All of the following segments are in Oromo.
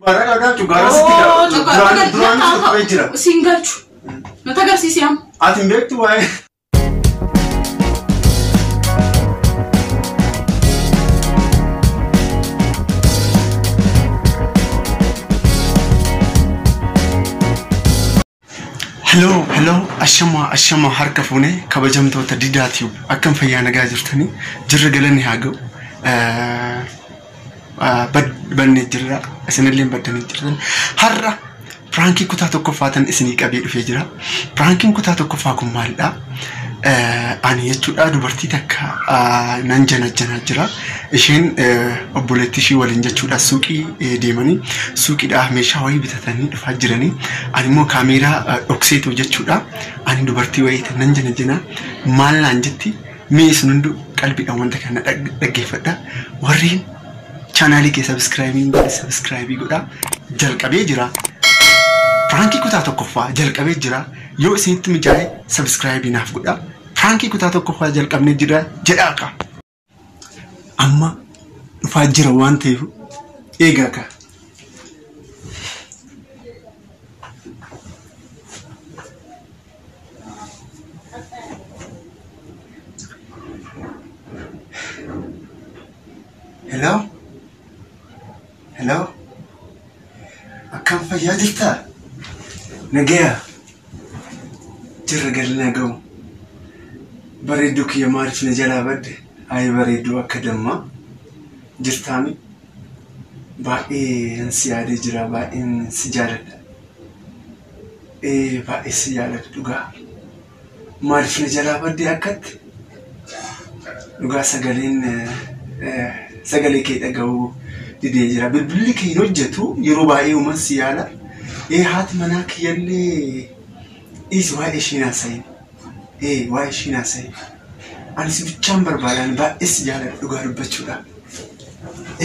Cuggaarraa qabdaa cuggaarraa sitti qaba. Duraan sitti jira. Siin galchu. Nuti agarsiisi amma. Ati hin beektu waa'ee. Hello, hello, ashama, ashama harka fuunee kabajamtoota Didaa Tube akkam fayyaa nagaa jirtanii jirra galanni haa ga'u. Bannee jirra isinillee baddanii jirtan. Har'a prankii kutaa tokkoffaatan isinii qabee dhufee jira. Prankiin kutaa tokkoffaa kun maalidha? Ani jechuudha dubartii takka nan janajjanaa jira. Isheen obboleettii ishii waliin jechuudha suuqii deemanii suuqiidhaa meeshaa wayii bitatanii dhufaa jiranii. Ani immoo kaameeraa dhokseetu jechuudha. Ani dubartii wayii nan janajjanaa maal naan jetti mee isin hunduu qalbiidhaan wanta kana dhaggeeffadha. Warreen chaanaalii kee subscribe godhe subscribe godhaa jalqabee jira. Prankii kutaa tokkoffaa jalqabee jira. Yoo isinitti mijaa'e subscribe naaf godhaa. Prankii kutaa tokkoffaa jalqabnee jira jedhaa ka. Amma dhufaa jira waan ta'eef eegaa ka. Hello? Hello? Akkam fayyaa jirtaa? Nagaya? Jirra galii naga'u. Bareedduu kiyya maaliif na jalaa badde? Ayi bareedduu akka dammaa. Jirtaami? Baay'een si yaadee jira, baay'een si jaaladha. Ee baay'ee si jaaladha dhugaa. Maaliif na jalaa badde akkatti? Dhugaa sagaleen sagalee kee dhaga'uu didee jira. Bilbilli kee hin hojjetu yeroo baay'ee uuman si yaala. Ee haati manaa kiyyallee dhiisi waa'ee ishii haasayin. Ee waa'ee ishii haasayin. Ani si bichaan barbaada ani baay'ee si jaaladha dhugaa dubbachuudha.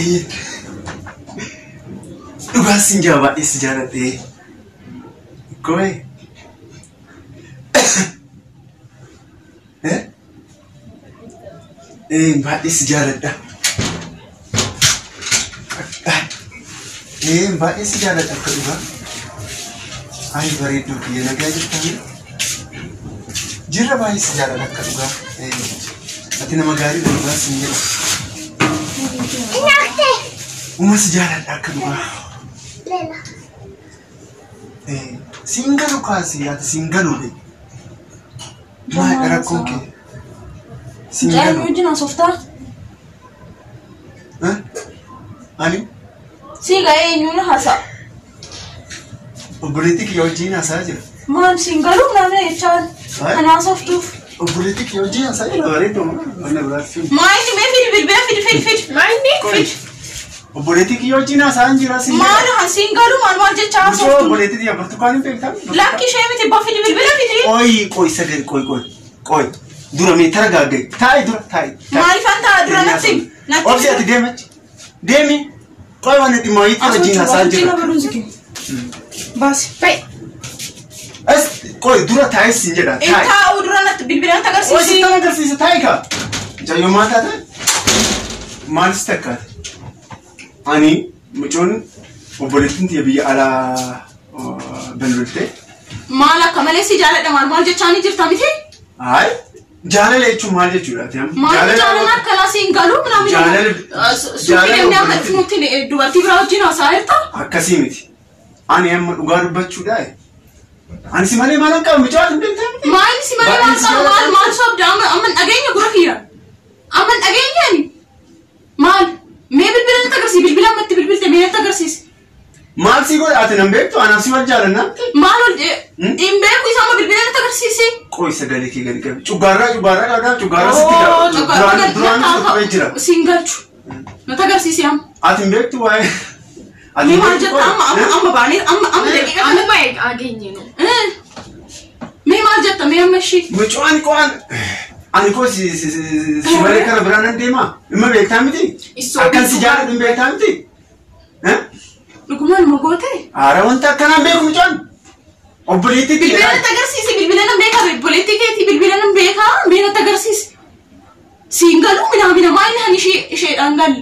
Ee dhugaa sin jaa baay'ee si jaaladha. Ee Koe. Eh? Ee baay'ee si jaaladha. Ee baay'ee si jaaladha akka dhugaa. Ay bareedduu kiyya nagaa jirtanii? Jirra baay'ee si jaaladha akka dhugaa. Ee ati nama gaarii dhugaa sin jedha. Uma si jaaladha akka dhugaa. Ee siin galu kaasi ati siin galu be. Maal rakkoon kee? Siin Mucaa galu. wajjin haasoftaa? Eh? Ani Sii ga'ee eenyuun haasa'a? obboleettii kiyya wajjin haasa'aa jira. Maal siin galuu namni jechaan Ay. kan haasoftuuf. Obboleettii kiyya wajjin haasa'aa jira bareedduu mana biraatti. Maayini mee fidi bilbila fidi fidi fidi. Maayini? Qoy. Obboleettii kiyya wajjin haasa'aa jira siin. Maal siin galuu maal maal jecha Mucoo haasoftu? obboleettii kiyya burtukaan hin beektaa? Lakki ishee miti ba fidi bilbila fidi. Qoy qoy sagalee qoy qoy qoy dura mee targaagga'i taa'i dura taa'i. Maaliifan taa'a dura natti himi, natti Obsi ati deemi achi deemi qoy waan dhimma wayiitti wajjin haasa'aa jira. Baasi. Bayi. As qoy dura taa'i siin jedha Hin taa'i. taa'u dura natti bilbila natti Qoy agarsiisi. sitti agarsiisa taa'i kaa. Mucayyoo maal taate? Maalis takkaate? Ani mucoon obboleettiin tiyya biyya alaa bilbilte. Maal akka malee si jaaladha maal maal jechaa ni jirta miti? Hayi jaalala jechuun maal jechuudha ati amma? Maal jaalala akkanaa siin galuu minaamin Jaalala- suuqii jaalala deemnee akka obboleettii- dhufnutti dubartii biraa wajjin haasa'aa jirta? Akkasii miti. Ani amma dhugaa dubbachuudha. Ani si malee maal qaba mucaa hin beektaa miti? Maal si malee maal qaba maal maal sobda amma amma hin dhageenye gura kiyya. Amma hin dhageenye ani. Maal mee bilbila natti agarsiisi bilbila amma itti bilbilte mee natti agarsiisi. Maal si godha ati nan beektu anaaf si wal jaalannaa miti? Maal ol hin beeku isa amma bilbila natti agarsiisi. Qoy sagalee kee gadi qabi. Cuggaarraa cuggaarraa qabdaa cuggaarraa sitti qaba. Duraan duraan sitti jira. Siin galchu. Natti agarsiisi amma. Ati hin beektu waa'ee. Ati Mee hin maal beektu jetta amma amma waa'ee. amma baanee amma amma daqiiqa kana. Amma ageenye nu. Eh. Mee maal jetta mee amma ishii. Mucaan qo'an ani koo si si si si malee kana biraan nan deemaa. Dhimma beektaa miti? Isoo Akkan si jaalladhu hin beektaa miti? Eh? Dhugumaan ma goote? Haara wanta akkanaan beeku mucaan. Obboleettii Bilbila tiyya. natti agarsiisi bilbila nan beekaa obboleettii keetii bilbila nan beekaa mee natti agarsiisi. Siin galuu minaamina maal inni isheedhaan galle.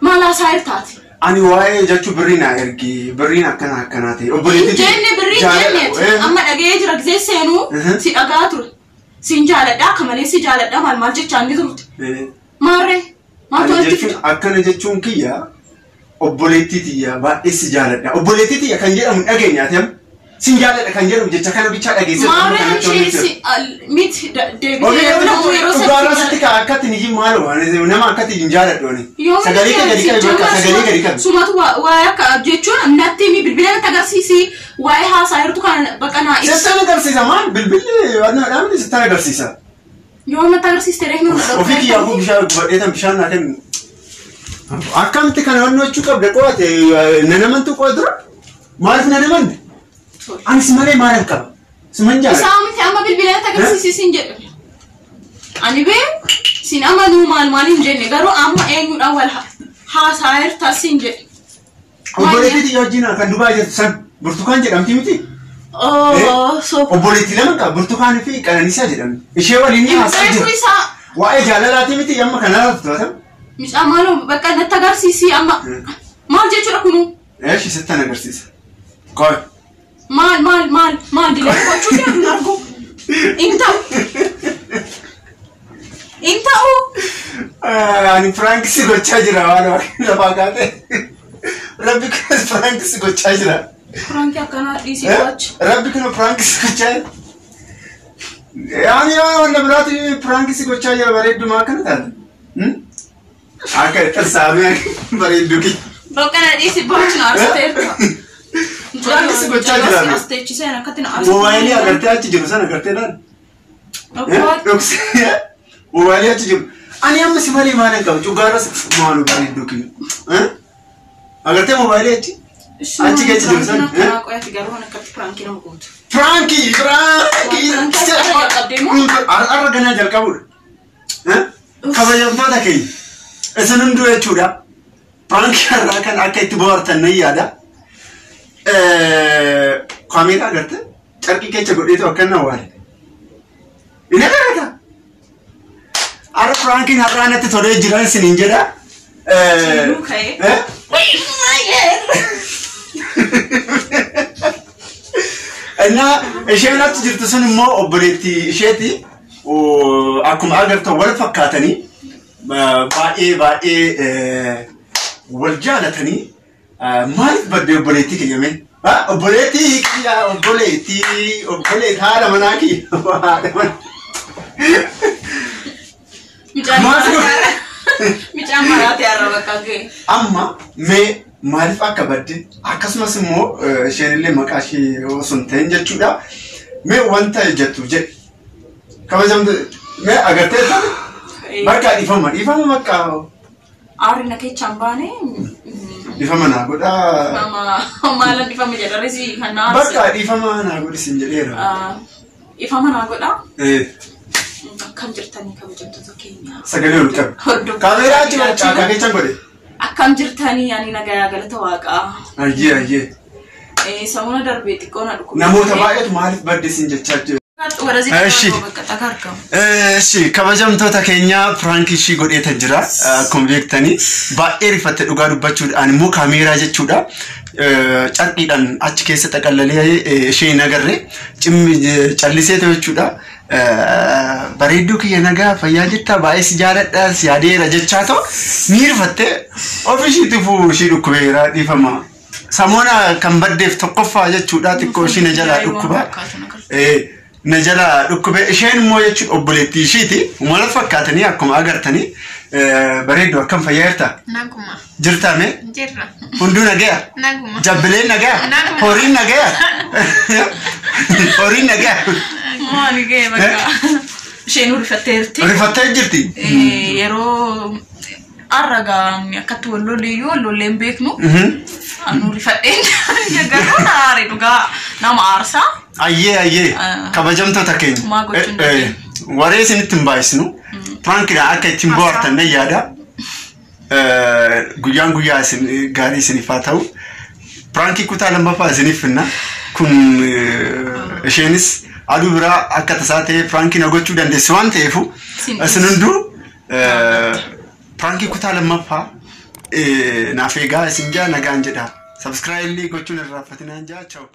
Maal haasaa jirtaati? Ani waa'ee jechuu birrii naa ergi birriin akkana akkanaa ta'e obboleettii Jenne birrii jenne amma dhaga'ee jira gisee seenuu si dhagaa ture. Siin jaaladha akka malee si jaaladha maal maal jechaa inni turte. Maarree maaltu Ani walitti jechuun akkana jechuun kiyya obboleettii tiyya baay'ee si jaaladha. Obboleettii tiyya kan jedhamu dhageenyaati amma. Sin jaaladha kan jedhamu jecha kana bichaa dhageessee Maarree ishee si miti deebitee namuu yeroo Dhugaarraa sitti kaa akkatti ni maal waan nama akkatti hin jaaladhu ani. Sagalee kee gadi qabi bakka sagalee gadi qabi. Sumatu waa'ee akka jechuun natti himi bilbila natti agarsiisi waa'ee haasaa jirtu kana bakka naa ibsa. Sittan agarsiisa maal bilbilli waan dhaabni sittan agarsiisa. Yoo natti agarsiiste reefnu na Ofii kiyyaafuu bishaan gubadheetan bishaan naa kennu. Akkamitti kana wanni gochuu qabda qo'ate nanamantu qo'a dura? Maaliif nanamanne? Ani si malee maalan qaba? Siman jaaladha. Isaa miti amma bilbila natti agarsiisi siin jedhe. Ani beeku siin amanuu maal maal hin jenne garuu amma eenyudhaan wal haasaa jirta siin jedhe. Obboleettii tiyya wajjin kan Dubaay jirtu san Burtukaan jedhamti miti? Oh, so Obboleettii lama qaba Burtukaanii fi Qananiisaa jedhamti. Ishee waliin ni haasaa Beeku jira. isaa Waa'ee jaalalaati miti amma kanarratti to'atama. Mucaa maaloo bakka natti agarsiisi amma maal jechuudha kunuu? Eeshi sittan agarsiisa. Qoy. Maal maal maal maal dilee gochuu jedhu argu. Hin ta'u. Hin ta'u. Ani Firaankisi gochaa jira waan lafaa kaate. Rabbi kanas Firaankisi gochaa jira. Firaankii akkanaa dhiisii qo'achi. Rabbi kana Firaankisi gochaa jira. Ani waan biraati Firaankisi gochaa jira bareeddumaa akkana taate. Akka xirsaamee bareedduu kiyya. Bakka na dhiisii qo'achi na aarsateerta. Firaankisi gochaa jira. As teechiseen akkatti na aarsateerta. Moobaayilii agartee achi jiru sana agartee laal. Dhoksee moobaayilii achi jiru. Ani amma si malee maalan qaba cugaarras maalu bareedduu kiyya. Agartee moobaayilii achi. Achi keessa jiru sana. Qo'achi garuu akkatti firaankii nama gootu. Firaankii firaankii. Har'a ganaa jalqabudha. Kabajamtoota keenya isin hunduu jechuudha. Firaankii har'aa kan akka itti bohaartan nan yaada. Kaameeraa agartee carqii keessa godheetu akkan awwaale. Inni agarta. Har'a firaankiin har'aa natti tolee jiran isiniin jedha. Sirnuu ka'ee. Innaa isheen achi jirtu sun immoo obboleettii isheeti akkuma agartan wal fakkaatanii baay'ee baay'ee wal jaalatanii maaliif badde obboleettii kiyya mee? Obboleettii kiyya obboleettii obboleettii haadha manaa kiyya haadha manaa. Mucaan maraatee har'a bakka ga'e. Amma mee maaliif akka badde akkasumas immoo isheen illee maqaa ishee osoo hin ta'in jechuudha. Mee wanta jettu jedhe. Kabajamtu mee agartee taate bakka dhiifama dhiifama bakka Aarri na keessa hin baane. dhiifama naa godhaa. Maalan dhiifama jedha reesii kan na aarse. Bakka dhiifama naa godhi sin jedheera. Dhiifama naa godhaa. Akkam jirtanii kabajamtoota keenya. Sagalee ol qabi. Kaameeraa achi godhe caakaa keessa godhe. Akkam jirtanii ani nagayaa galata waaqaa. Ayyee ayyee. Sammuna darbee xiqqoo na dhukkubsate. Namoota baay'eetu maaliif badde sin jechaa jiru. Eshi kabajamtoota keenya Firaankii ishii godheeta jira. Akkuma beektanii baay'ee rifatte dhugaa dubbachuudhaan immoo kaameeraa jechuudha. Carqiidhaan achi keessa xaqallalee ishee hin agarre callisee jechuudha. Bareedduu kiyya nagaa fayyaa jirta baay'ee si jaaladha si yaadeera jechaa ta'u ni rifatte ofishiitiifuu ishii dhukkubeera dhiifama. Samoona kan baddeef tokkoffaa jechuudha xiqqoo ishii na jalaa dhukkuba. Na jalaa dhukkube isheen immoo jechuun obboleettii ishiiti wal fakkaatanii akkuma agartanii bareedduu akkam fayyaa jirta? Naguma. Jirtaa mee? Jirra. Hunduu nagaya? Naguma. Jabbileen nagaya? Naguma. Horiin nagaya? Horiin nagaya? Maali ga'e bakka. Isheen rifatteerti. Rifattee jirti? Yeroo har'a gaanii akkatti wal lolleeyyuu wal lollee hin beeknu. Anu rifadheen garuu na aare dhugaa nama aarsaa. Ayyee ayyee kabajamtoota keenya. Maa gochuun dandeenye. Waree isinitti hin baay'isnu. Firaankidhaan akka ittiin bohaartan nan yaada. Guyyaan guyyaa isin gaarii isiniif haa ta'u. Firaankii kutaa lammaffaa isiniif finna. Kun isheenis aduu biraa akka tasaa ta'e firaankii na gochuu dandeessi waan ta'eefu isin hunduu firaankii kutaa lammaffaa Naaf eegaa isin jaa nagaan jedha. Subscribe gochuun irraanfatinaan jaa. Ciao.